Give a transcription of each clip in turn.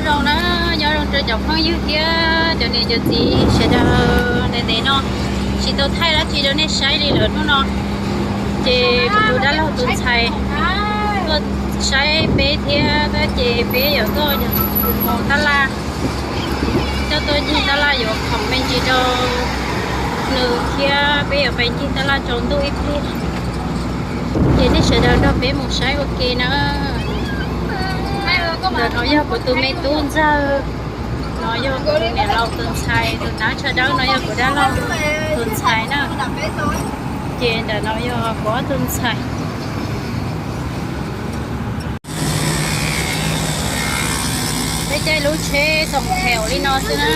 Zoo na, nyob zoo rau cov phooj ywg thiab cov niam cov txiv sawv daws ntev ntev no tsis tau thaij dab tsi rau nej saib li lawm hnub no. Ces kuv tus dab laug tus ntxhais tuaj saib peb thiab tab ces peb yuav tuaj mus tab laj, coj tuaj ncig tab laj yuav khoom me ntsis rau nws thiab peb yuav pais ncig tab laj tsaus ntuj ib pliag. Ces nej sawv daws nrog peb mus saib ua ke na. Ntawm no yog kuv tus me tub ntxawg, no yog kuv tus niam laus tus ntxhais, tus nab tsho dawb no yog kuv dab laug tus ntxhais na. Ces ntawm no yog kuv ob tug ntxhais. Peb caij lub tsheb txoom theem li no xwb na.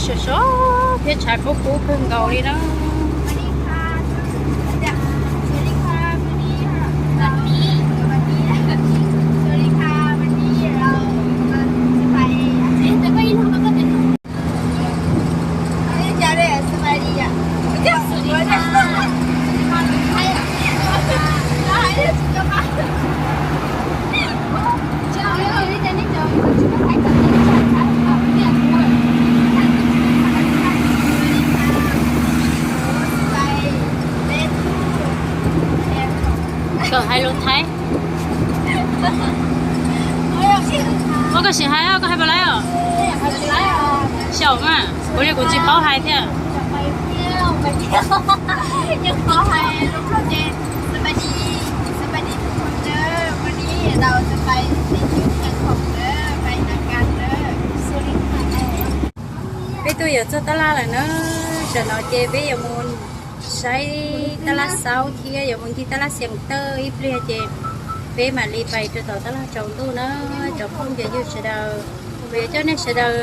Sov sov thiab tshav kub kub kawg nkaus li na. Koj hais lus Thaib. Ua koj sim hais, koj hais puas laib os? Xyaum mas, kuv li kuv tsis paub hais thiab. Peb twb yuav txog tab laj lawm na, tam no ces peb yuav mus saib tab laj Xaub thiab yuav mus ncig tab laj Xias Tawj ib pliag ces peb mam li pais rau tom tab laj tsaus ntuj na. Cov phooj cov ywg sawv daws, kuv yuav coj nej sawv daws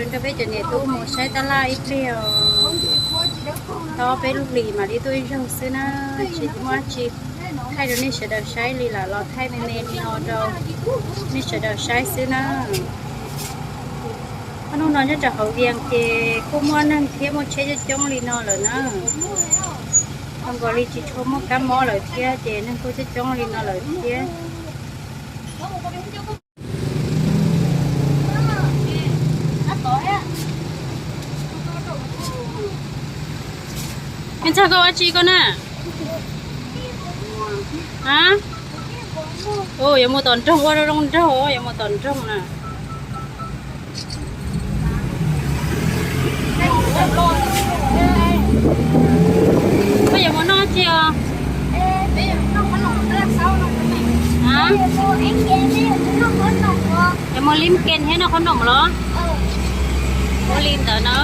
nrog peb cov niam tub mus saib tab laj ib pliag os. Tau peb lub hlis mam li tuaj ib zaug xwb na, tsis muaj dab tsi thaij rau nej sawv daws saib li lawm, los thaij me me li no rau nej sawv daws saib xwb na. Ob hnub no nyob rau hauv Vias ces kuj muaj neeg thiab muaj tsheb coob coob li no lawm na. Zoo nkaus li tsis tshua muaj kab mob lawm thiab ces neeg kuj coob coob li no lawm thiab. Me ntxawg, koj ua dab tsi koj na? A, yuav mus tom nroog, ua zoo nraug, yuav mus tom nroog na. Koj yuav mus noj tsi os? Yuav mus Lim Kes thiab noj qhob noom los? Ua li ntawd na,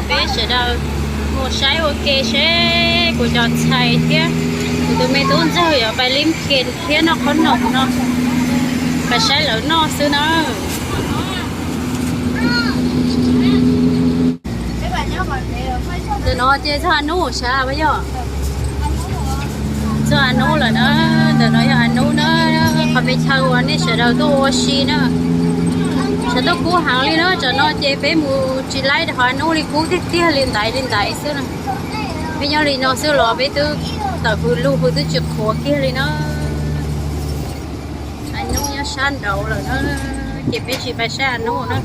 peb sawv daws mus saib ua ke seb kuv cov ntxhais thiab kuv tus me tub ntxawg yuav pais Lim Kes thiab noj qhob noom no, pais saib lawv noj xwb na. Ntawm no ces txog Anub sav puas yog? Txog Anub lawm na, ntawm no yog Anub na, qhov peb chaw uas nej sawv daws tuaj ua si na. Sawv tuaj kub heev li na, tam no ces peb mus tsis laib hov Anub li, kub tiag tiag li ntaiv li ntaiv xwb na. Peb nyob li no xwb los peb twb tawm hws lug hws twb tsis qhuav kiag li na. Anub nyob sab nraud lawm na, ces peb tsis pais saib Anub na.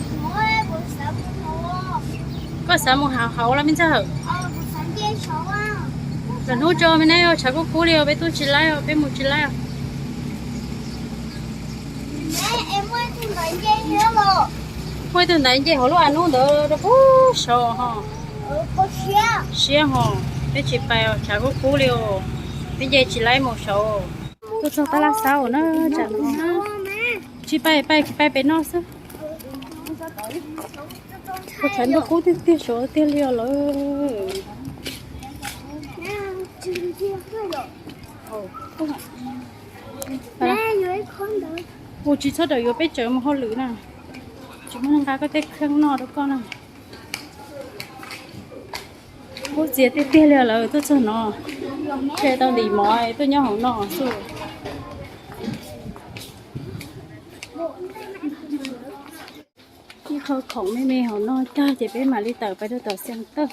Koj xav mus hauv los me ntxawg? Lwm hnub tso me ne, tshav kub kub li os, peb tuaj tsis laib os, peb mus tsis laib os. Muaj ib tug ntaiv nce hauv lub Anub ntawd rau pub saud ho. Siab ho, peb tsis pais os, tshav kub kub li os, peb nce tsis laib mus saud. Tuaj txog tab laj Xaub na, tsam no tsis pais, pais pem no xwb. Ua tshav ntuj kub tiag tiag saud tiag li os lawm. Ua tsis txhob rawm yuav peb tsev mus hauj lwm na. Tsis muaj neeg nqa koj tej kheej noj rau koj na. Ub, txias tiag tiag li lawm, tuaj txog no, tsis tau ntim mov, tuaj nyob hauv no xwb. Ib qho khoom me me hauv no tag ces peb mam li tawm pais rau tom Xeev Tawj.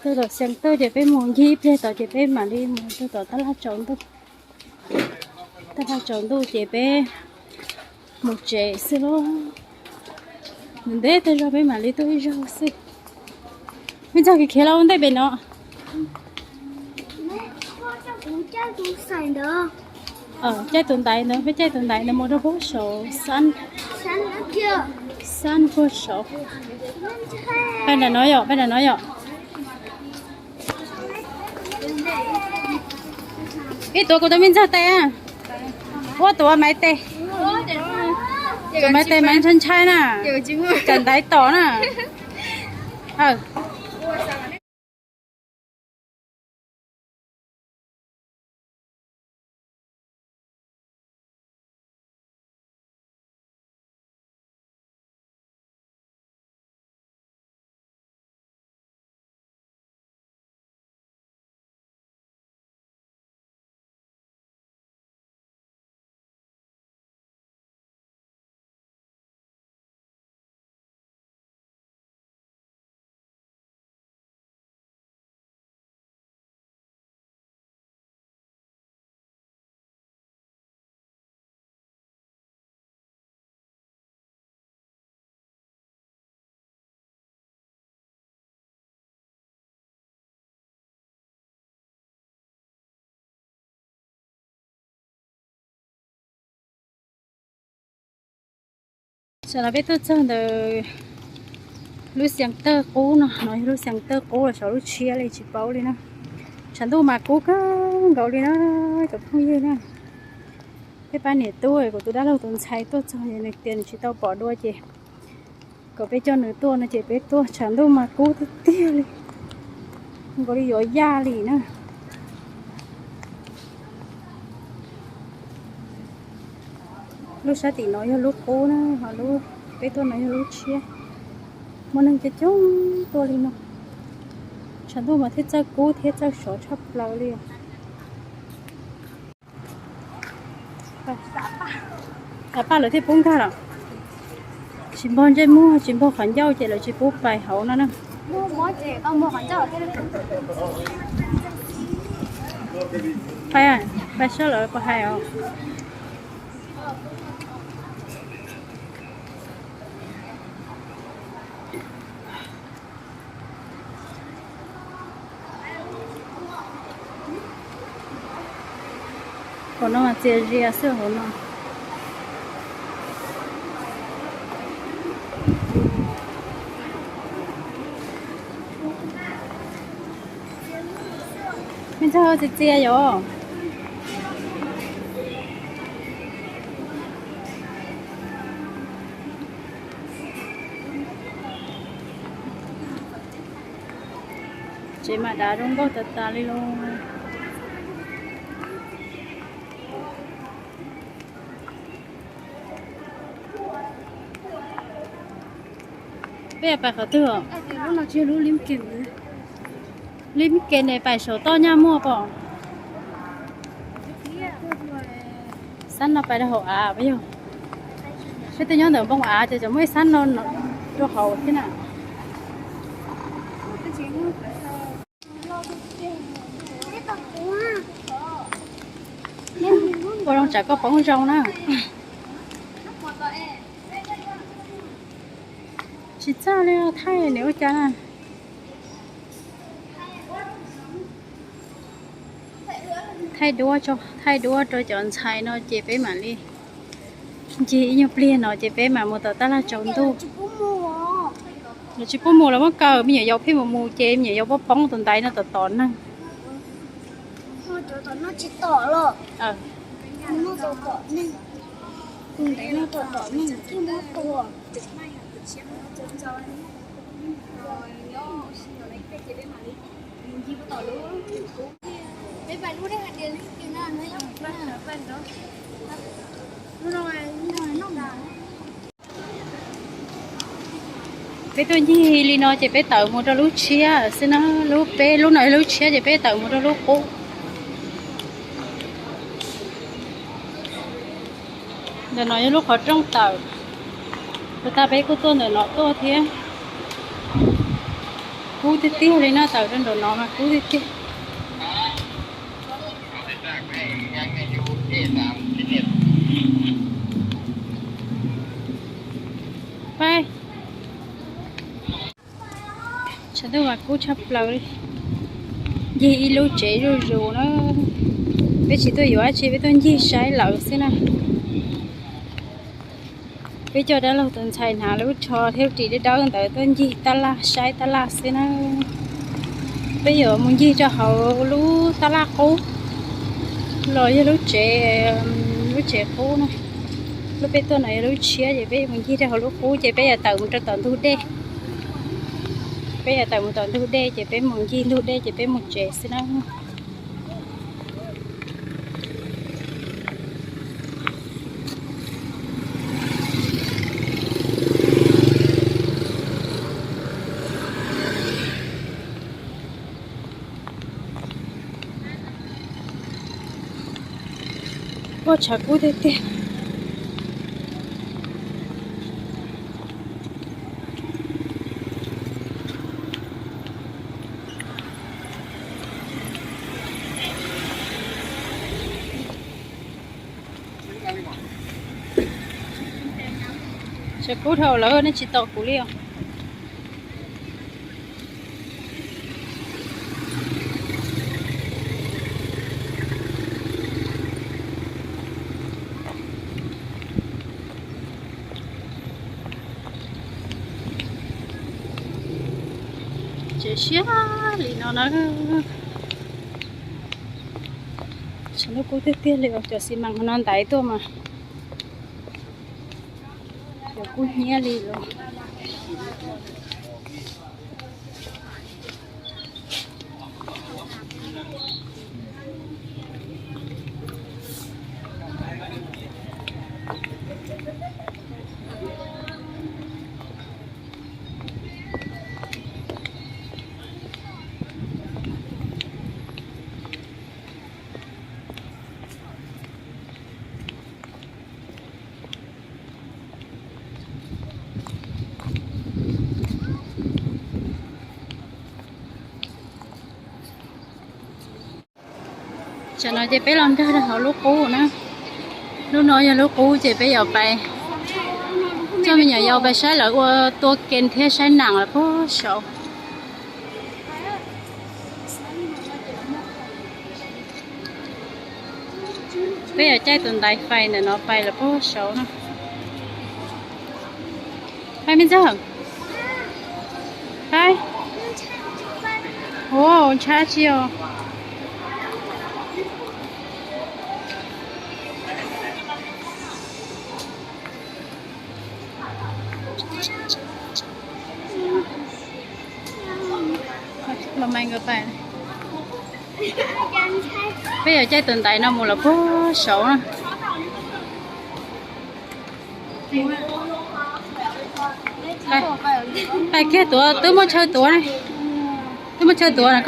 Rau tom Xeev Tawj ces peb mus ncig ib pliag tod ces peb mam li mus rau tom tab laj tsaus ntuj. Tab laj tsaus ntuj ces peb mus tsev xwb lauj. Ntev ntev tag zog peb mam li tuaj ib zaug xwb. Me ntxog khiav khiav los ua ntej pem no. Caij tus ntaiv ntawd, peb caij tus ntaiv ntawd mus rau puag saud, xab puag saud. Pab nram no yom, pab nram no yom. Ib tuav kuv tus me ntxog tes, ua tuav Maiv tes. Tus Maiv tes Maiv ntshai ntshai na, kam ntaiv tom na. Tam no peb tuaj txog ntawm lub Xeev Tawj qub no, no yog lub Xeev Tawj qub los xyov lub tshiab li tsis paub li na. Tshav ntuj mas kub kawg nkaus li na cov phooj ywg na. Peb pab niam tub kuv tus dab laug tus ntxhais tuaj txog es nws tias nws tsis tau pom dua ces kom peb coj nws tuaj no ces peb tuaj, tshav ntuj mas kub tiag tiag li, nkaus li yuav yaj li na. Lub sab tim no yog lub qub na, ho lub peb tuaj no yog lub tshiab. Muaj neeg coob coob tuaj li no, tshav ntuj mas thiaj txawj kub thiab txawj sov tshaj plaws li. Paj lawv thiaj pub nkag los? Tsis npog ntsej muag tsis npog qhov ncauj ces lawv tsis pub pais hauv no na. Pais, pais saib lawv puas hais os. Hauv no mas txias zias xwb hauv no. Me ntxhais txias txias yom. Tsev mas dav zoo nkauj tas tas li lauj. Peb pais qhov twg os? Lib Mes Kes ne pais saum toj nyaj muaj pom. Xab no pais rau hauv av puas yog? Peb twb nyob ntawm npoo av ces tseem muaj ib xab no rau hauv thiab na. Ua zoo tsam koj poob zoo na. Tsis txawj li, thaij nws ua cas na. Thaij duab, thaij duab rau cov ntxhais no ces peb mam li ncig ib nyuag pliag no ces peb mam mus tom tab laj tsaus ntuj. Lawv tsis pub mus, lawv muab kaw, me nyuam yaus pheej mus mus ces me nyuam yaus poob poob tus ntaiv no tom tom neeg. Peb tuaj ncig li no ces peb tawm mus rau lub tshiab xwb na, lub peb lub no lub tshiab ces peb tawm mus rau lub qub. Ntawm no yog lub qhov rooj tawm, tag peb kuj tuaj ntawm no tuaj thiab. Kub tiag tiag li no, tawm rau ntawm no mas kub tiag tiag. Tshav ntuj mas kub tshaj plaws li. Ncig ib lub tsev zuj zus na. Peb tsis tuaj yuav dab tsi, peb tuaj ncig saib lawm xwb na. Peb coj dab laug tus ntxhais hnav lub tsho thiab ris dawb dawb ntawd tuaj ncig tab laj saib tab laj xwb na. Peb yuav mus ncig rau hauv lub tab laj qub los yog lub tsev, lub tsev qub na. Lub peb tuaj no yog lub tshiab ces peb mus ncig rau hauv lub qub ces peb yuav tawm mus rau tom ntug dej. Peb yuav tawm mus tom ntug dej ces peb mus ncig ntug dej ces peb mus tsev xwb na. Poj tshav kub tiag tiag. Tshav kub dhau lawm nej tsis tos kuv li os. Tsev siab li no na. Tshav ntuj kub tiag tiag li os, cov xi mas no ntaiv tuaj mas cov kub hnyiab li los. Tsam no ces peb los nkag rau hauv lub qub na. Lub no yog lub qub ces peb yuav pais coj me nyuam yaus pais saib lawv ua tua ke thiab saib nas lawm puag saud. Peb yuav caij tus ntaiv fais ntawm no pais lawm puag saud na. Pais me ntxawg. Pais. Ua ntshai tsi os. Los mais nkawd pais. Peb yuav caij tus ntaiv no mus lawm puag saud na. Pais kiag tuav, twb muaj chaw tuav na. Twb muaj chaw tuav na,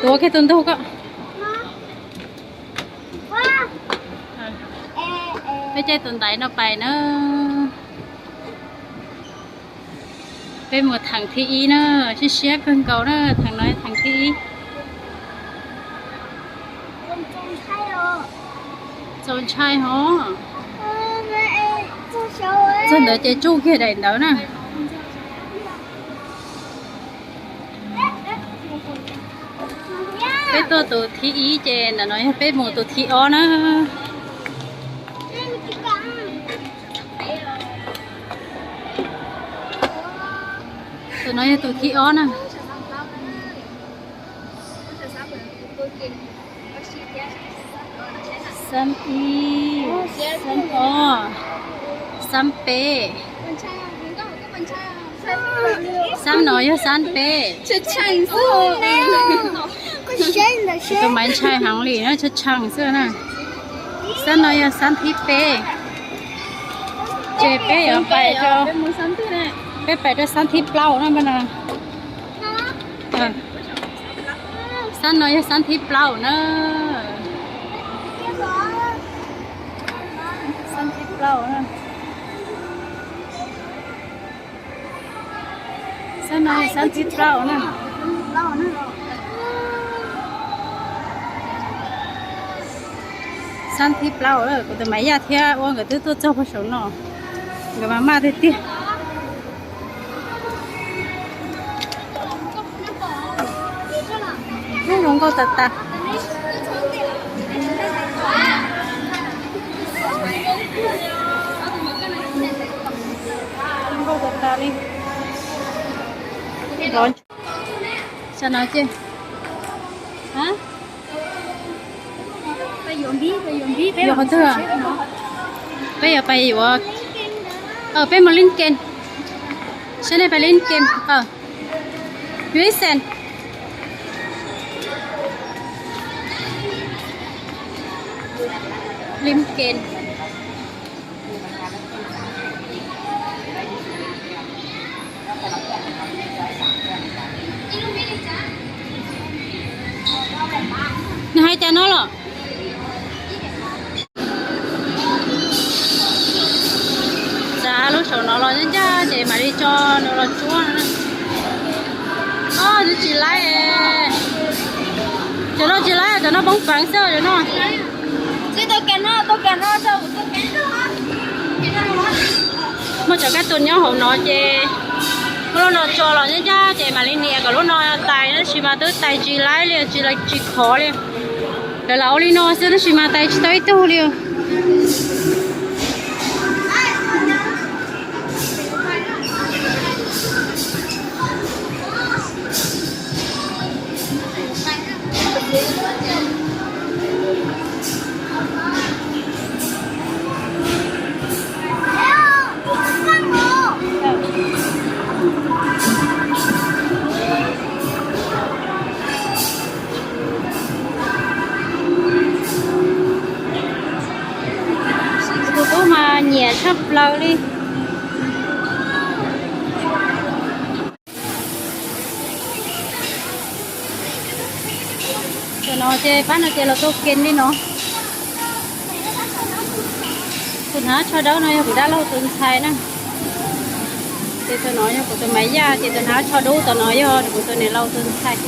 tuav kiag tus ntug ko. Peb caij tus ntaiv no pais na. Peb mus theem thib ib na, siab siab kawg nkaus na, theem no theem thib ib. Txaus ntshai hov. Txog ntawd ces tsuj kiag daim ntawd na. Peb tuaj tus thib ib ces ntawm no yog peb mus tus thib ob na. Tus no yog tus thib ob na. Xab ib, xab ob, xab peb. Xab no yog xab peb. Tus maiv ntshai heev li na, tshee tshee xwb na. Xab no yog xab thib peb. Ces peb yuav pais rau Peb pais rau xab thib plaub na. Xab no yog xab thib plaub na. Xab thib plaub na. Xab no yog xab thib plaub na. Xab thib plaub, kuv tus Maiv Yaj thiab Uab nkawd twb tuaj txog puag saum no, nkawd mas maj tiag tiag. Zoo nkauj tas tas. Zoo nkauj tas tas li. Los, no ces, yuav qhov twg? Peb yuav pais yuav, peb mus Lincoln. Saib nej pais Lincoln. Yuav ib xees. Lincoln. Nws hais cas no los? Txav lub saum no los ncaj ncaj ces mam li tso nws los tsuab no. Ob, nws tsis laib. Cov no tsis laib, cov no poob peev xwb cov no. Muaj cov kab tus nyob hauv no ces muab lub no tso los ncaj ncaj ces mam li nias kom lub no tais, tab sis mas twb tais tsis laib li, tsis, tsis khov li. Lawv lam ua li no xwb tab sis mas tais tsis tau ib tug li. Tus tub mas nyiam tshaj plaws li. Tam no ces pab no ces los tua kem li no. Tus hnav tsho dawb no yog kuv dab laug tus ntxhais na. Ces tus no yog kuv tus Maiv Yaj, ces tus hnav tsho dub tom no yog kuv tus niam laus tus ntxhais.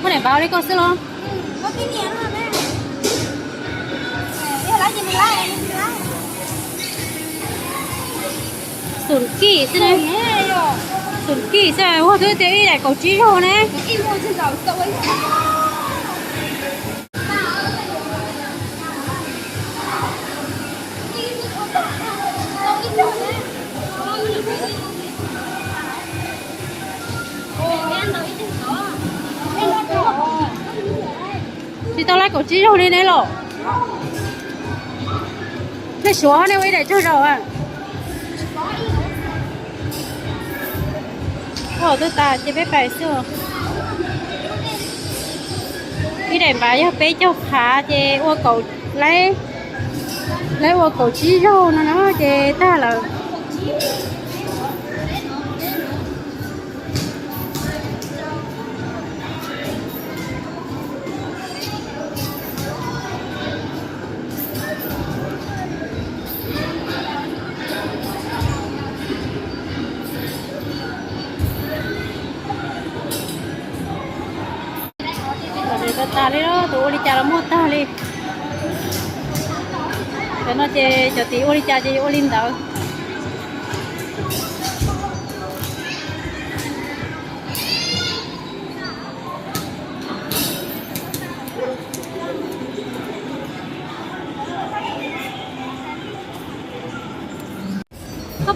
Muaj daim npav li koj xwb los? Xoom kij xwb ne. Xoom kij xwb, ua twb tias ib daim kaum tsib zaug ne. Tsis tau laib kaum tsib zaug li ne los? Nej suav nej ua ib daim tsaug zaum. Ua twb tas ces peb pais xwb. Ib daim npav yog peb caug phav ces ua kaum, laib, laib ua kaum tsib zaug no no ces tag lawm. Los tag li, tus ua li cas los muaj tag li. Cov no ces cov tid ua li cas ces ua li ntawd.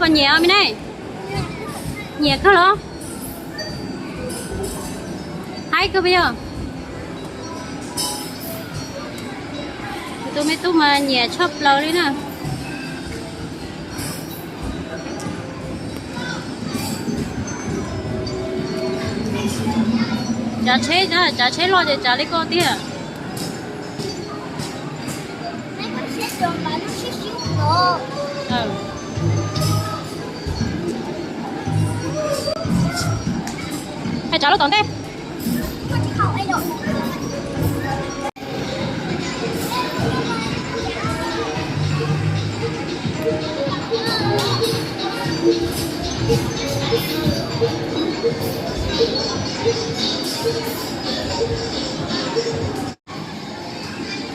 Koj nyiam me ne? Nyiam kawg los? Haib kawg puas yog? Kuv tus me tub mas nyiam tshaj plaws li na. Tsav tsheb, tsav tsheb loj ces tsav li koj tiag. Hais tsav lub tom ntej.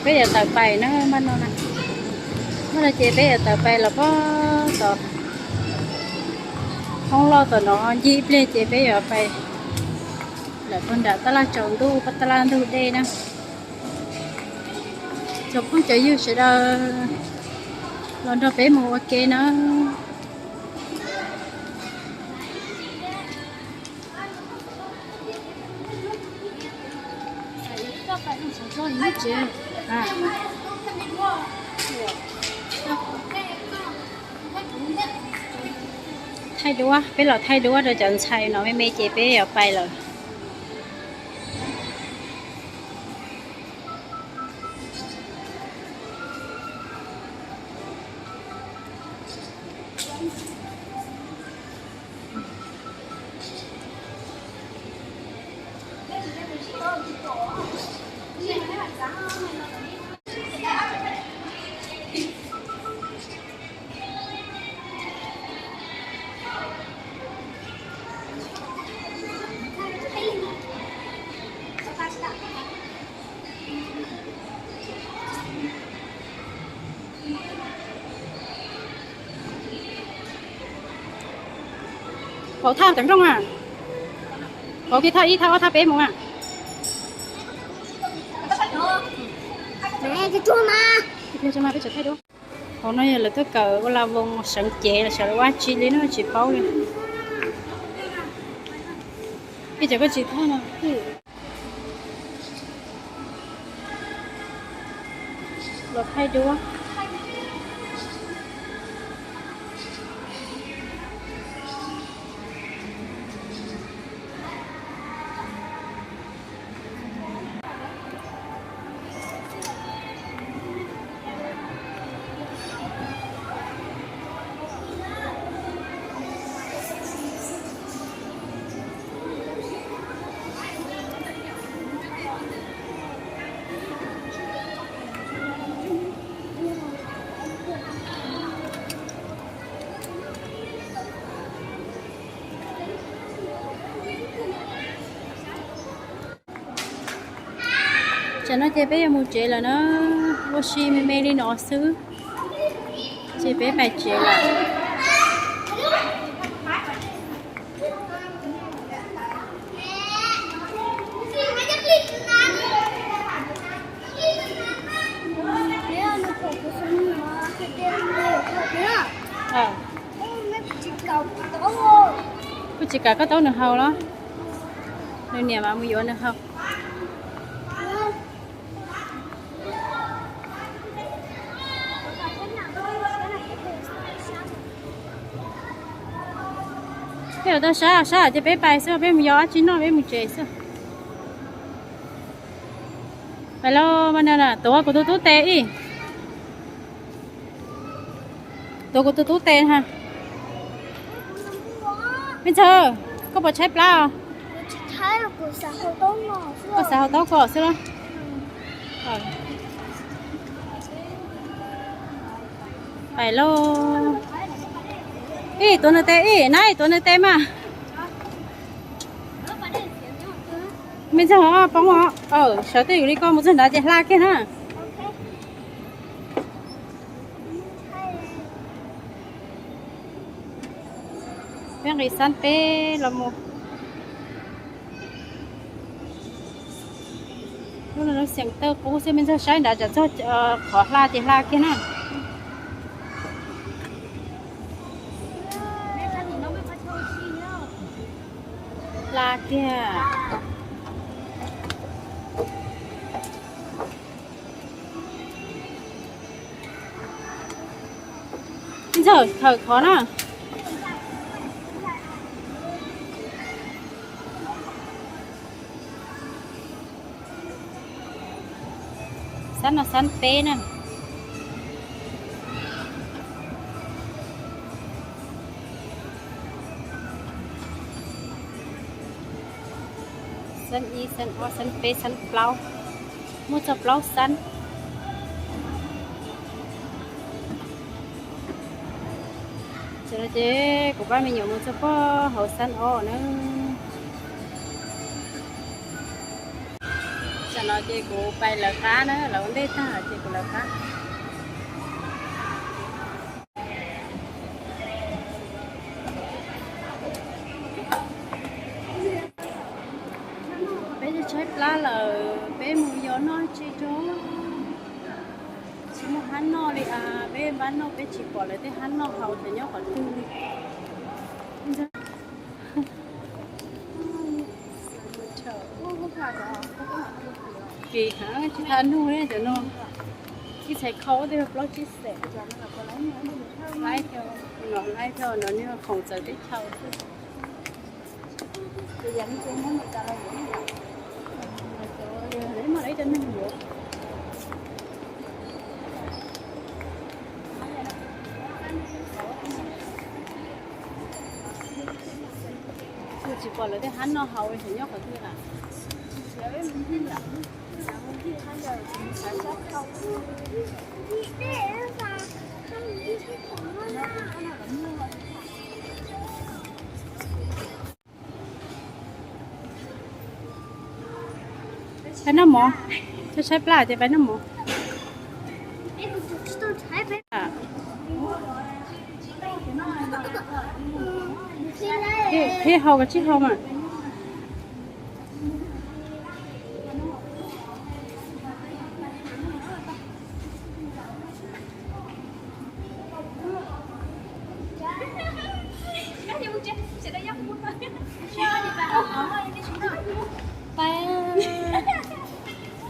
Peb yuav tawm pais na, npaj no na. Npaj no ces peb yuav tawm pais los pog tom hoob loj tom no ncig ib pliag ces peb yuav pais lawm pog nram tab laj tsaus ntuj, pog tab laj ntug dej na. Tsoom phooj cov ywg sawv daws los nrog peb mus ua ke na. Thaij duab, peb los thaij duab rau cov ntxhais no me me ces peb yuav pais lawm. Pauv thaj cov nrooj a. Pauv kiag thaj ib, thaj ob, thaj peb mus a. Hauv no yog lawv tuaj kawm ua la voos seev cev los sawv daws ua dab tsi li no tsis paub li. Ib cov koj tsis thaj no. Los thaij duab. Tsam no ces peb yuav mus tsev lawm na, ua si me me li no xwb, ces peb pais tsev lawm. Kuj tsis kam koj taub nws haus los? Nws niam mas mus yuav nws haus. Peb yuav tau sab sab ces peb pais xwb, peb mus yos dab tsi noj peb mus tsev xwb. Pais lauj, tuav kuv tus tub tes ib. Tuav kuv tus tub tes ha. Me ntxawg, koj puas tshaib plab os? Koj xav haus taub kom xwb los? Pais lauj. Ib, tuav nws tes ib, na tuav nws tes mas. Me ntxawg poob os, sawv tej yus li koj mus txog nrad ces hla kiag na. Peb nqis xab peb los mus. Lub no lub xeem tawj qub xwb, me ntxawg saib nrad tsam txog qhov hla ces hla kiag na. Pla kiag. Ntxawm, khaws qhov na. Xab no xab peb na. Xab ib, xab ob, xab peb, xab plaub. Muaj txog plaub xab. Tam no ces kuv pab me nyuam mus txog pog hauv xab ob na. Tam no ces kuv pais lawv qab na, lawv ua ntej tag ces kuv lawv qab. Peb tshaib plab lawm, peb mus yos noj tse rau. Tsis muaj hab noj li as, peb npaj noj peb tsis pom lawv tej hab noj haus ces nyob qhov twg li. Kis heev, tsis tau nug li cov no. Ib txhais khau twb yog plaub tsib xees. Laib, laib no nej khoom txawv teb chaws xwb. Kuv tsis pom lawv tej hab noj haus li, nyob qhov twg lawm. Peb noj mov, tshaib tshaib plab ces peb noj mov. Peb haus koj tsib haus mas.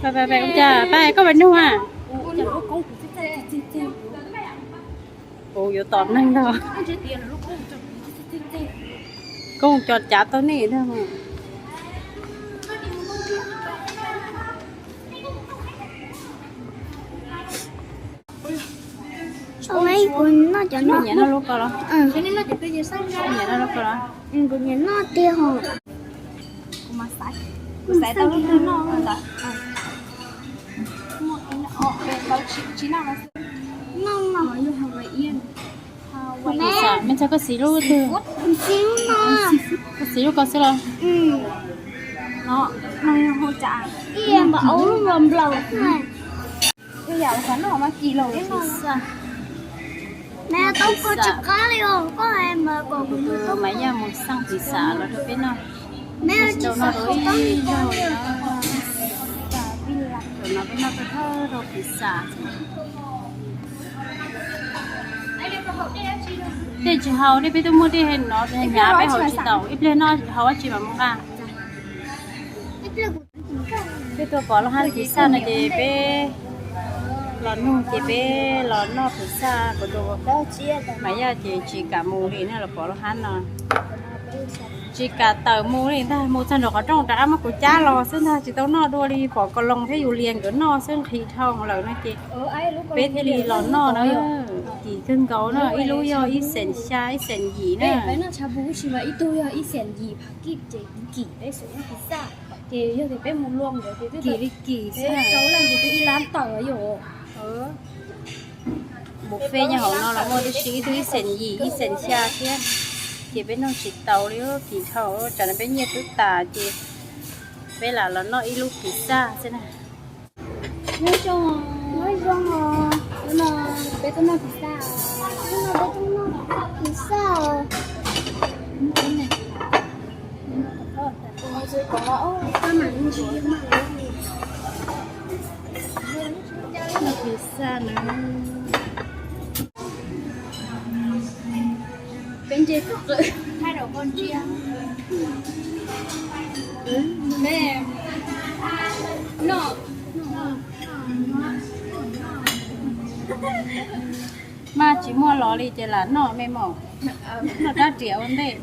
Pais, pais, pais, ua cas pais koj pais nug a? Kuv yuav tom neeg ntag. Koob co cav tau nej ntag. Kuv nyiam noj lub ko los? Kuv nyiam noj lub ko los? Kuv nyiam noj tiag hos. Kuv mas xaiv, kuv xaiv tau lub twg noj ntawd. Noj no. Kuv xav, mej txog koj xaiv lub twg? Koj xaiv lub ko xwb los? No, no yog hau cas? Ib yam npaum lub nplaum nplaum. Ib yam xav noj mas kis los no. Mas tau koj tsis qab li os, koj hais mas kom kuv tus Maiv Yaj mus xaj piv xam los rau peb noj. Peb tsis xav haus tau li ko li. Zaum no peb noj thawj thawj rau piv xam. Dej tsis haus, dej peb twb muaj dej no, hnyav peb haus tsis tau, ib pliag noj haus dab tsi mam mus nqa. Peb tuaj pom lub hab piv xam no ces peb los nug ces peb los noj piv xam, kuv tus Maiv Yaj ces tsis kam mus li na, los pom lub hab no. Tsis kam tawm mus li ntag, mus txog nram qhov rooj rov qab muab kuv cab los xwb ntag, tsis tau noj dua li, pom Kos Loos thiab Yus Lias nkawd noj xwb nqhis dhau lawm no ces peb thiaj li los noj na. Kim kawg nkaus no, ib lub yog ib xees xya, ib xees yim na. Kim li kim, buffet nyob hauv no los muaj tib si, ib tug ib xees yim, ib xees xya thiab. Ces peb noj tsis tau li, kim dhau, tsam no peb nyiaj twb tas ces peb lam los noj ib lub piv xam xwb na. Nyob zoo, nyob zoo os, no peb tuaj noj piv xam, no peb tuaj noj piv xam os. Noj piv xam na. Peb ntse thaij rau koj ntsia. Maj tsis muaj los li ces lam noj me mom, noj rab riam ua ntej.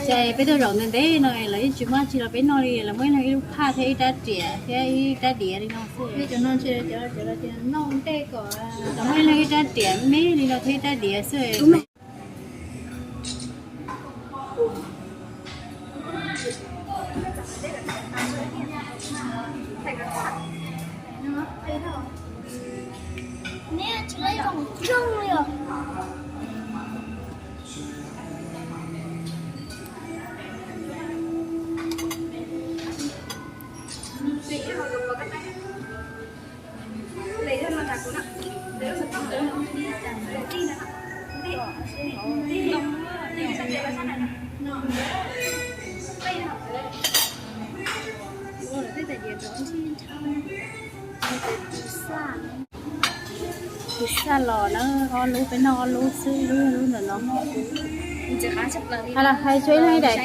Ces peb tuaj zaum ntev ntev no lawv yeej tsis muab tsis los peb noj li, lawv muab ib leeg ib lub phaj thiab ib rab riam thiab ib rab diav li no xwb. Lawv muab ib leeg ib rab riam me me li no thiab ib rab diav xwb. Tus xaj los na, ob lub peb noj ob lub xwb, lub lub ntawm no. Hais tsuj ib leeg ib daim.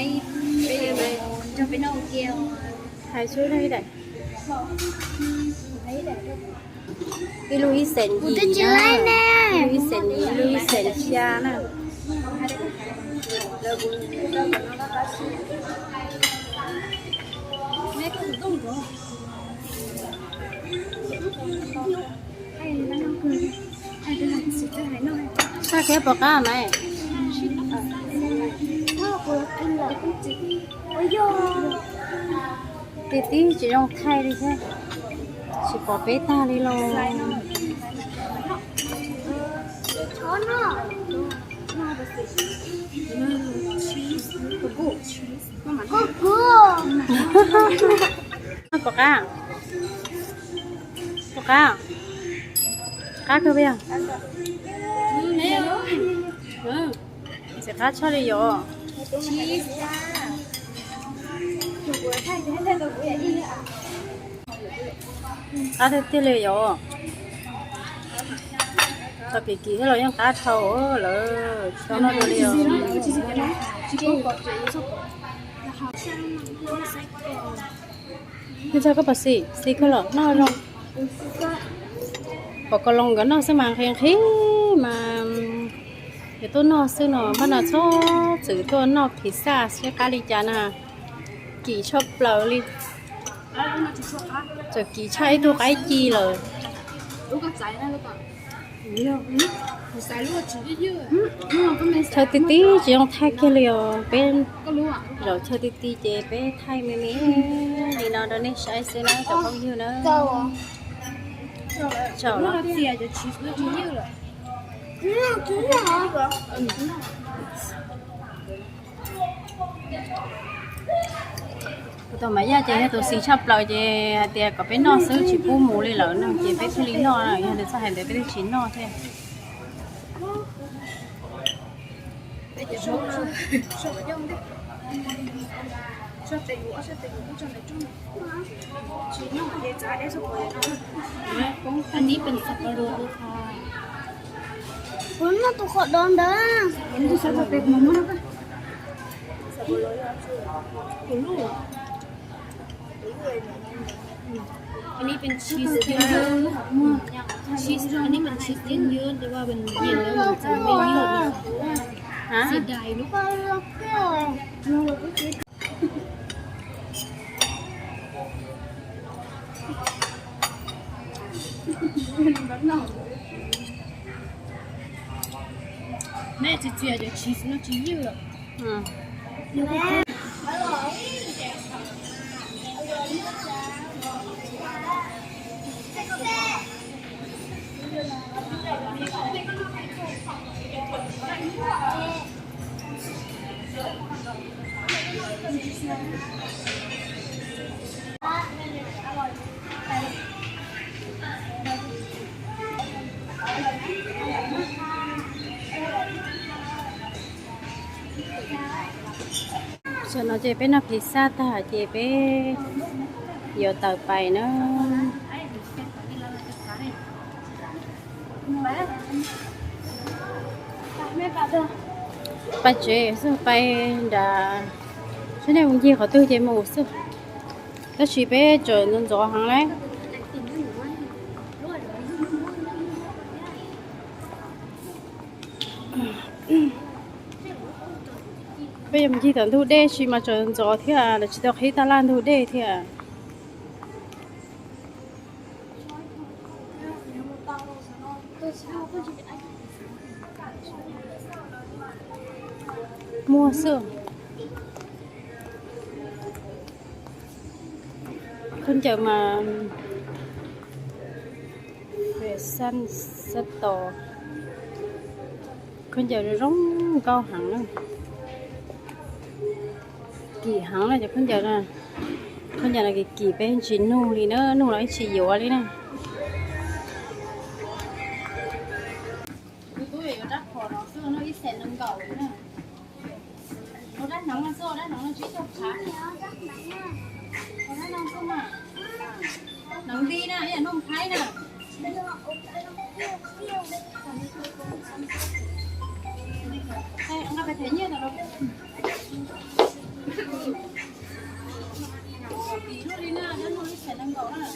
Hais tsuj ib leeg ib daim. Ib lub ib xees yim na, ib lub ib xees yim, ib lub ib xees xya na. Saj kiag puas qab mas? Tib tib tsis zoo thaij li thiab, tsis pom peb tag li los. Puas qab? Puas qab? Qab kawg puas yog? Ntxim qab tshaj li yom. Qab tiag tiag li yom. Txog kim kim thiab los yeej qab dhau lawm, tsis tau noj dua li os. Yog txog koj pom xis, xis koj los noj zoo. Pom koj los nkawd noj xwb mas nqhis nqhis mas yuav tuaj noj xwb no, npaj no txhob txwm tuaj noj pizza seb qab li cas na. Kim tshaj plaws li. Txawm kim tshaj ib tug qaib ci lawm. Chaw tib tib tsis zoo thaij kiag li os, peb zaum chaw tib tib ces peb thaij me me li no rau nej saib xwb na cov phooj ywg na. Tsaum los. Kuv tus Maiv Yaj ces yog tus xis tshaj plaws ces hais tias kom peb noj xwb tsis pub mus li lawm no ces peb thiaj li noj, yog nws txawj hais ntawd peb thiaj tsis noj thiab. Aneb pes xab pas luas tus qhov. Kuv noj tus qhov dov ntawd. Aneb pes tshis tiab ywm, aneb pes tshis tiab ywm, tes ua pes nyiam lawv mus txog me ywm. Xiv dais lub ko. Neb txiv txias cov tshis no tsis ywj lawm. Tam no ces peb noj pizza tag ces peb yuav tawm pais na. Pais tsev xwb, pais nram, saib nej mus ncig qhov twg ces mus xwb. Tab sis peb tseem ntxov ntxov heev lawm. Peb yuav mus ncig tom ntug dej sis mas tseem ntxov thiab, lawv tsis tau qhib tab laj ntug dej thiab. Muaj xwb. Khaub ncaws mas xab tos, khaub ncaws zoo nkauj heev na. Kim heev na cov khaub ncaws na. Khaub ncaws no kim kim peb tsis nug li na, nug los ib tsis yuav li na. Tus tub yuav rab phom no xwb, nug ib xees nees nkaum na. Ua dab hneev no xwb, ua dab hneev no tsis tau phav. Ua dab no xwb mas. Hneev nti na, ib yam nug phaib na. Nqa pais them nyiaj tom no. Ua pim luaj li na, dab nug ib xees nees nkaum na.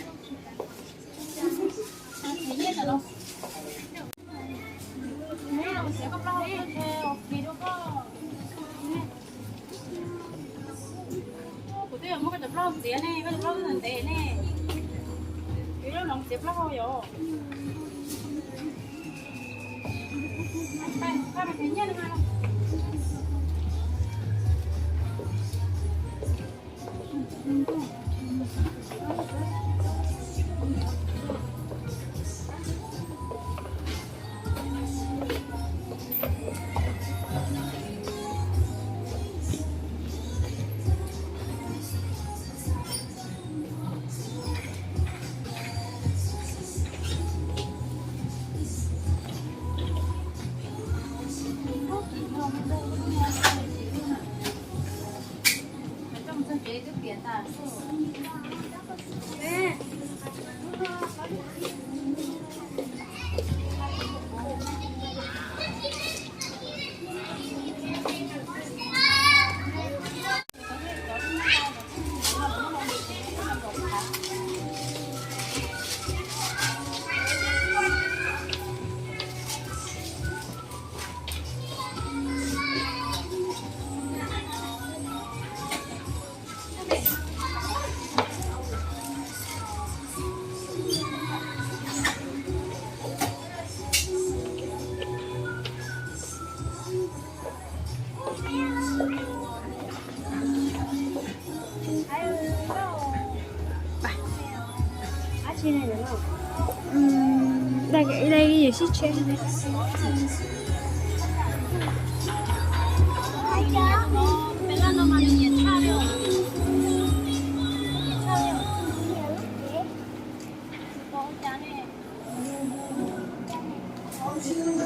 Them nyiaj tom no. Kuv twb yuav muab koj cov plaub hau txiav ne, koj cov plaub hau ntev ne. Kuv lub hloov txiav plaub hau yom. Ib daim ib yam sib tshe.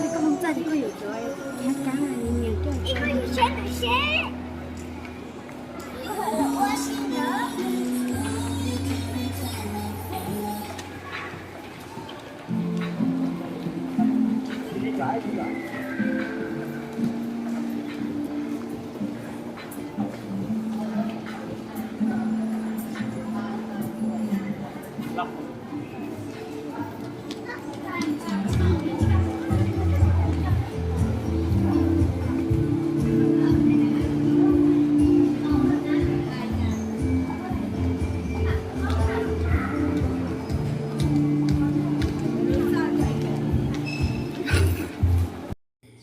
Koj mus txaj ces koj yuav cov hab kab no nias coj.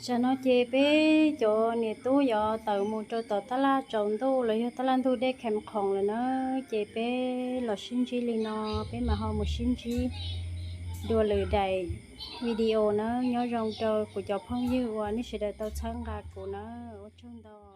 Tsam no ces peb cov niam tub yuav tawm mus rau tom tab laj tsaus ntuj los yog tab laj ntug dej Kheem Khoom lawm na, ces peb los sib ntsib li no, peb mam ho mus sib ntsib dua lwm daim video na. Nyob zoo rau kuv cov phooj ywg uas nej sawv daws tau txhawb nqa kuv na, ua tsaug ntau.